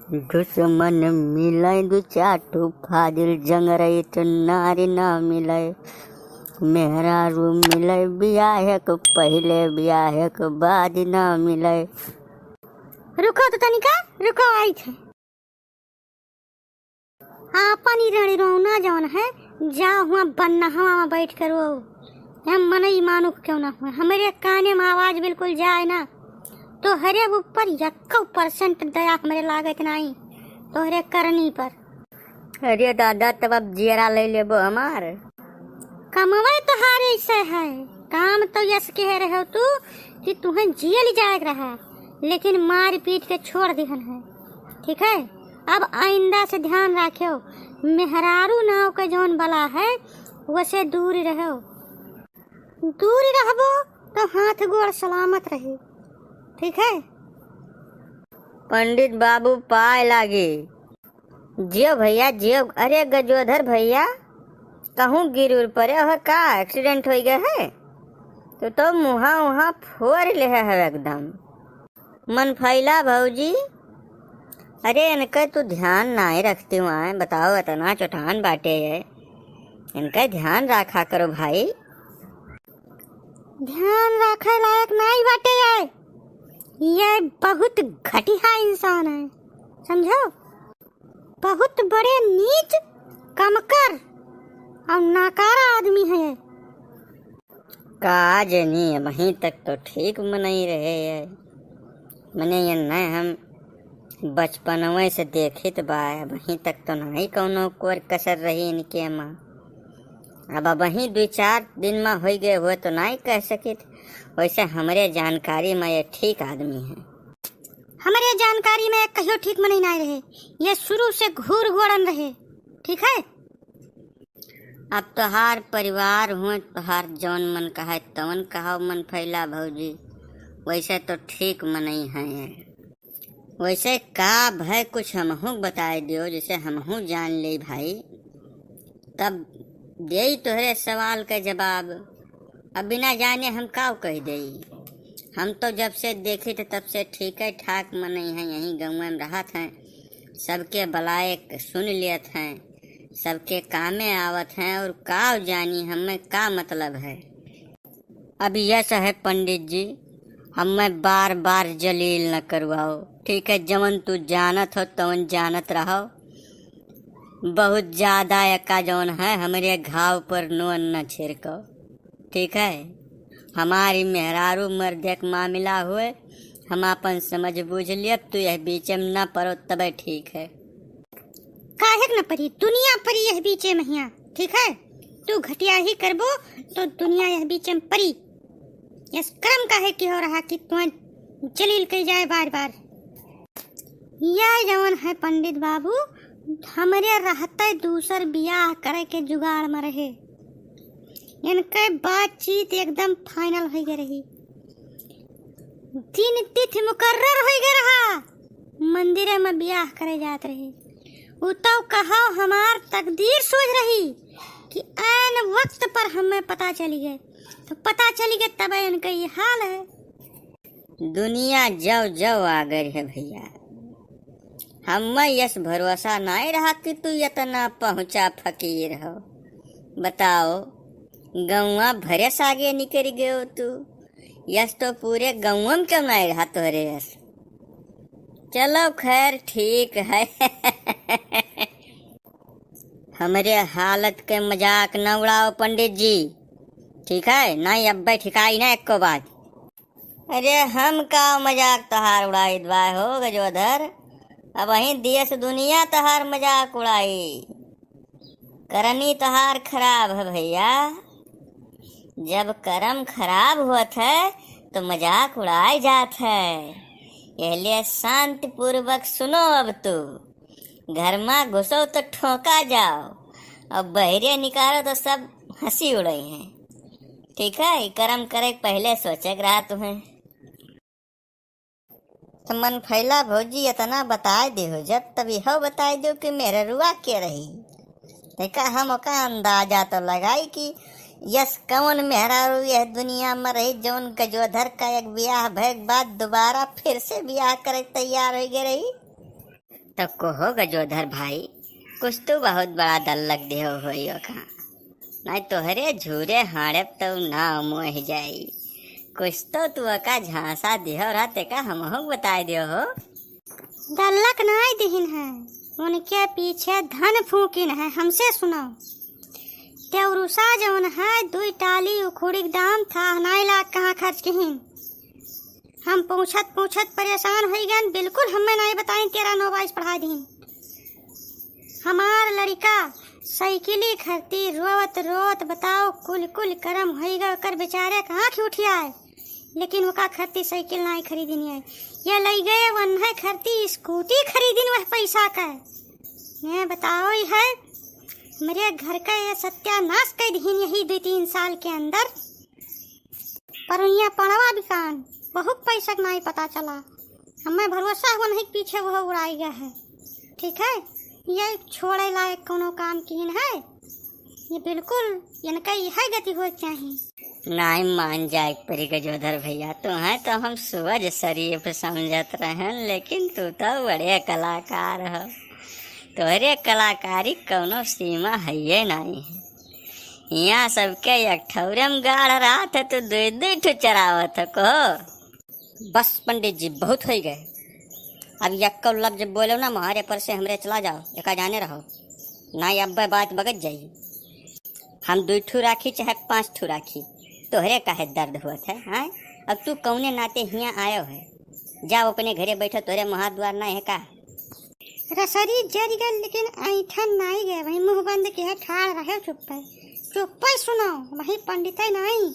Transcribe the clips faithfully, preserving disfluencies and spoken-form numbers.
दुश्मन मिले दू चार ठो फाजिल, जंगरैत नारी ना मिले। मेहरारू मिले बियाहे के पहिले, बियाहे के बाद ना मिले। रुको तो तनिका, रुको, आई थे। आपन ई रड़िरौना जौन है, जा हुआ बन्नहवा में बैठ कर वो, हम मनई मानुख क्यों ना हुए, हमरे काने में आवाज बिल्कुल जाए ना, तोहरे ऊपर यक्को percent दया हमरे लागत नाई, तोहरे करनी पर। अरे दादा, तब अब जियरा ले लेबो हमार। कमवे तोहार ऐसे है, काम तो यस कह रहे हो तू कि तुहें जेल जाए के रहा, लेकिन मार पीट के छोड़ दिहन है, ठीक है? अब आइंदा से ध्यान राख्यो, मेहरारू नाव के जौन बला है, वसे दूर रहो। दूर रहबो तो हाथ गोड़ सलामत रही, ठीक है? पंडित बाबू पाए लागे। जियो भैया, जियो। अरे गजोधर भैया, कहूँ गिर उर पड़े हो का? Accident होइ गए है? तो, तो मुहा उहा फोर ले है एकदम। मन फैला भौजी, अरे इनके तू ध्यान नाई रखती हुआ है, बताओ इतना चोटान बाटे है, इनके ध्यान रखा करो भाई। ध्यान रखे लायक नाई बाटे ये, ये बहुत घटिया इंसान है, समझो? बहुत बड़े नीच, कमकर और नाकारा आदमी है। का जनी, अबहीं तक तो ठीक मनई रहे है। मने ये न हम बचपनवे से देखित बा, अबहीं तक तो नाई कौनो कोर कसर रही इनके मा। अब अबहीं दुई चार दिन मा होई गए हुए तो नाई कह सकित, वैसे हमरे जानकारी मा ये ठीक आदमी है। हमरे जानकारी में कहियो ठीक मनई नाई रहे, ये शुरू से घूर घोड़न रहे, ठीक है? अब तोहार परिवार हुए, तोहार जौन मन कहे तवन कहाओ मन फैला भौजी, वैसे तो ठीक मनई हैं ये। वैसे का भय कुछ हमहू बताए दियो, जैसे हमहू जान ले भाई, तब देई तोहरे सवाल के जवाब। अब बिना जाने हम का कह देई? हम तो जब से देखी थे तब से ठीक है ठाक मनई हैं, यहीं गाँव में रहत हैं, सबके बलाए सुन लेत हैं, सबके कामे आवत हैं, और का जानी हमें का मतलब है। अब यस है पंडित जी, हमें बार बार जलील न करवाओ, ठीक है? जवन तू जानत हो तवन जानत रहो। बहुत ज्यादा एका जौन है हमरे घाव पर नून न छिड़को, ठीक है? हमारी मेहरारू मर्द एक मामला हुए, हम आपन समझ बूझ लियब, तू यह बीच में न पड़ो तबे ठीक है। काहे के न परी, दुनिया परी यह बीचे में हिया, ठीक है? तू घटिया ही करबो तो दुनिया यह बीचे में परी। यस करम काहे की हो रहा कि तुहें जलील कई जाए बार बार। यह जवन है पंडित बाबू, हमरे रहते दूसर बियाह करे के जुगाड़ में रहे। इनके बातचीत एकदम final होइ गए रही। दिन तिथि मुकर्रर होइ गए रहा, मंदिरे में बियाह करे जात रहे। उ तो कहो हमार तकदीर सोच रही कि ऐन वक्त पर हमें पता चली गए, तो पता चली गए तब इनके ये हाल है। दुनिया जव जव आगे है भैया, हमें यस भरोसा नाई रहा कि तू इतना पहुँचा फकीर हो। बताओ, गौवा भरे से आगे निकल गयो तू। यस तो पूरे गौवा में क्यों नाई रहा तोहरे यस। चलो खैर ठीक है। हमरे हालत के मजाक न उड़ाओ पंडित जी, ठीक है? नाई अब्बे ठिकाई ना एको बात। अरे हम का मजाक तोहार उड़ाइत बा हो गजोधर, अबहीं देश दुनिया तोहार मजाक उड़ाई। करनी तोहार खराब है भैया, जब करम खराब होत है तो मजाक उड़ाए जात है। यहलिए शांतिपूर्वक सुनो अब तू। घर मा घुसो तो ठोंका जाओ, अब बहरे निकालो तो सब हँसी उड़ई हैं। ठीक है, ई करम करे के पहिले सोचे के रहा तुम्हें। तो मन फैला भौजी इतना बताए दे हो, जब तब इहो बताए दो कि मेहररुआ के रही। देखा हम ओका अंदाजा तो लगाई कि यस कौन मेहरारू यह दुनिया में रही जौन गजोधर का एक बियाह भय के बाद दोबारा फिर से बियाह करे के तैयार हो गए रही। तो कहो गजोधर भाई, कुछ तो बहुत बड़ा दल्लक देहो होई ओका। नाहीं तोहरे झूरे हाड़े तो नाव मोह जाई। कुछ तो तू ओका झांसा देहो रहा, तेका हमहू बताए देहो हो। दल्लक नाहीं दिहिन है, उनके पीछे धन फूकिन है। हमसे सुनो, तेउरुसा जौन है, दुई टाली उखुड़ी के दाम था, नाहीं लाग कहाँ खर्च किहिन। हम पूछत पूछत परेशान होई गन, बिल्कुल हमें नाहीं बताइन, तेरह नौ बाईस पढ़ाई दीन। हमार लड़िका साइकिली खरती रोवत रोवत, बताओ, कुल कुल करम होई गए, ओकर बेचारे के आँख उठि आए, लेकिन ओका खरती साइकिल नाहीं खरीदिन है। ये लई गए वन्हे खरती स्कूटी खरीदिन वह पैसा का। ये बताओ, ये है मेरे घर का ये सत्यानाश कर दीन यही दो तीन साल के अंदर। पर यहाँ पड़वा बिकान, बहुत पैसा के नाहीं पता चला। हमें भरोसा हुआ नहीं, पीछे वो उड़ाई गया है। ठीक है, ये छोड़े लायक कोनो काम किहिन है? ये बिल्कुल, इनका यह गति होए के चाही। नाहीं मान जाए के परी गजोधर भैया, तुम्हें तो हम सुअज शरीफ समझत रहन, लेकिन तू तो बड़े कलाकार हो। तोहरे कलाकारी कोनो सीमा है ये नाहीं है। यहाँ सबके एक ठौरे में गाड़ रहा था, तू दुई दुई ठो चरावत हो को। बस पंडित जी, बहुत होई गए। अब यक्को लफ्ज बोलो ना, मारे पर से हमरे चला जाओ, एका जाने रहो, ना अब्बे बात बगत जाई। हम दुई ठू राखी चाहे पाँच ठू राखी, तोहरे काहे दर्द होत है, हाँ? अब तू कौने नाते हियाँ आयो है? जाओ अपने घरे बैठो, तोहरे मुहार द्वार ना है का? रसरी जरि गल, लेकिन ऐंठन नाई गए। वही मुँह बंद किहे ठाड़ रहे चुप्पे। चुप्पे सुनो, वही पंडिते नाई,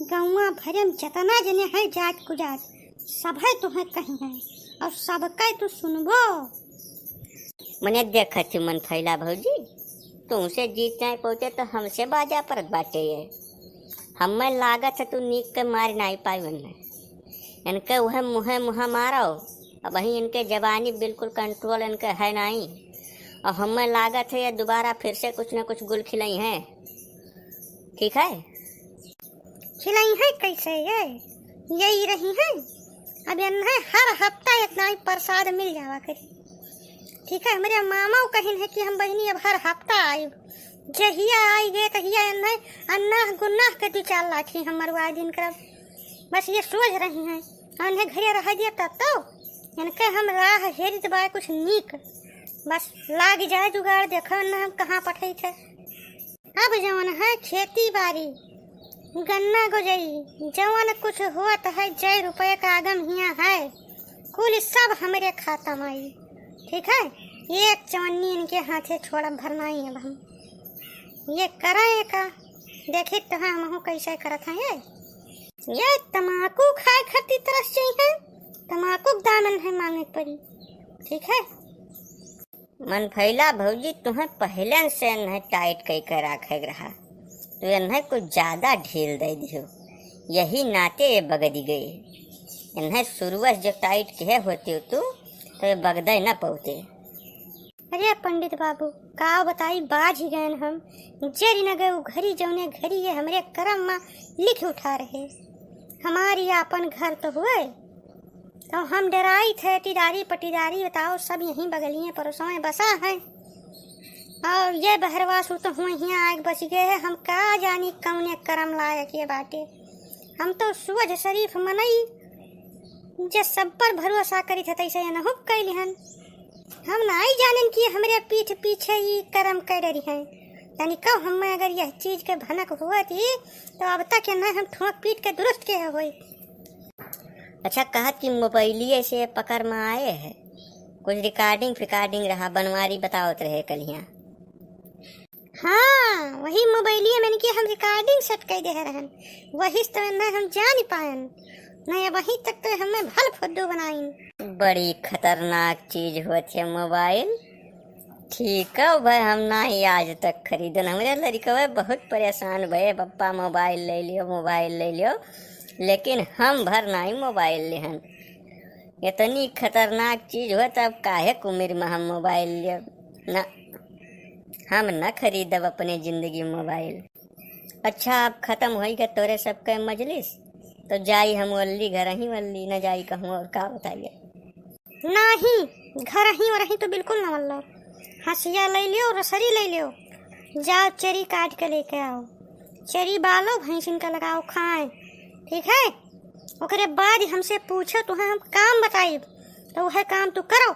गौवा भरे में जतना जने हैं जात कुजात, सभे तुहें कही हैं और सबके तू सुनबो। मने देखत ही मन फैला भौजी, तुमसे जीत नाई पहुँचे तो हमसे बाजा परत बाटे ये। हमें लागत है तू नीक के मार नाई पाई वन्ने। इनके उहे मुँहे मुँहा मारो, अबहीं इनके जबानी बिल्कुल control इनके है नाई। और हमें लागत है ये दोबारा फिर से कुछ न कुछ गुल खिलाई हैं, ठीक है? खिलाई है कैसे ये? यही रही है। अब इन्हें हर हफ्ता इतना ही प्रसाद मिल जावा करी, ठीक है? हमरे मामा कहिन है कि हम बहिनी अब हर हफ्ता आइब। जहिया आई गए तहिया इन्हें अन्नाह गुन्नाह के दो चार लाठी हम मरवा दिन करब। बस ये सोच रही हैं, और इन्हें घरे रह दिया तब तो इनके हम राह हेरित बाय कुछ नीक। बस लाग जाए जुगाड़, देखो ना हम कहाँ पठई थे। अब जवन है खेती बाड़ी, गन्ना गोजई, जवन कुछ होत है, जय रुपये का आगम हियाँ है, कुल सब हमरे खाता में आई, ठीक है? एक चवन्नी इनके हाथे छोड़ब भर नाई अब हम। ये करें का, देखी तो हमहू कैसे करत हैं ये। ये तमाकू खाए खातिर तरस जाई हैं, तमाकू के दामन है मांगे के पड़ी, ठीक है? मन फैला भौजी, तुहें पहले से नहीं tight कई के राखे के रहा, तू इन्हें कुछ ज्यादा ढील दे दियो, यही नाते ये बगदी गए। इन्हें शुरुआत जो tight किहे होते हो तू, तो ये बगदे न पौते। अरे पंडित बाबू, का बताई, बाझ ही गए हम। जरी न गए उ घरी, जौने घरी ये हमरे करम मा लिख उठा रहे। हमारी आपन घर तो हुए, तो हम डराई थे, टीदारी पटीदारी बताओ, सब यहीं बगलिए पड़ोसों में बसा है। और ये बहरवा सु तो हुए हियाँ आग बच गए है। हम का जानी कौने करम लायक ये बाटे। हम तो सुअज शरीफ मनई, जे सब पर भरोसा करी थे, तैसे ये नहुक कैली हन। हम नाई जानन कि हमरे पीठ पीछे ई करम कर रही हैं। यानी कब हमें अगर यह चीज के भनक हुआ थी, तो अब तक ये ना हम ठोक पीट के दुरुस्त के होई। अच्छा, कहत कि मोबाइलिए से पकड़ में आए है, कुछ recording फिकार्डिंग रहा, बनवारी बतावत रहे कलिया। हाँ, वही मोबाइलिए में इनकी हम recording set कर दे रहन, वही से तो ना हम जान पायन, नहीं वहीं तक तो हमें भल फुद्दू बनाइन। बड़ी खतरनाक चीज होत है मोबाइल। ठीक है भाई, हम ना ही आज तक खरीदन। हमरे लड़कवे बहुत परेशान भए, "पप्पा मोबाइल ले लियो, मोबाइल ले लियो," लेकिन हम भर ना ही मोबाइल लेहन। इतनी खतरनाक चीज हो, तब काहे के उम्र में हम मोबाइल लेब? ना, हम ना खरीदब अपने जिंदगी में मोबाइल। अच्छा, अब खत्म होई गए तोरे सबके मजलिस, तो जाई हम वल्ली घर ही वल्ली, न जाई कहूँ और का बताइए। नाही, घर ही और ही तो बिल्कुल न मल्लो। हंसिया ले लियो, रसरी ले लियो, जाओ चरी काट के लेके आओ, चरी बालो, भैंसिन का लगाओ खाए, ठीक है? ओकरे बाद हमसे पूछो, तुहें हम काम बताइब, तो वह काम तू करो।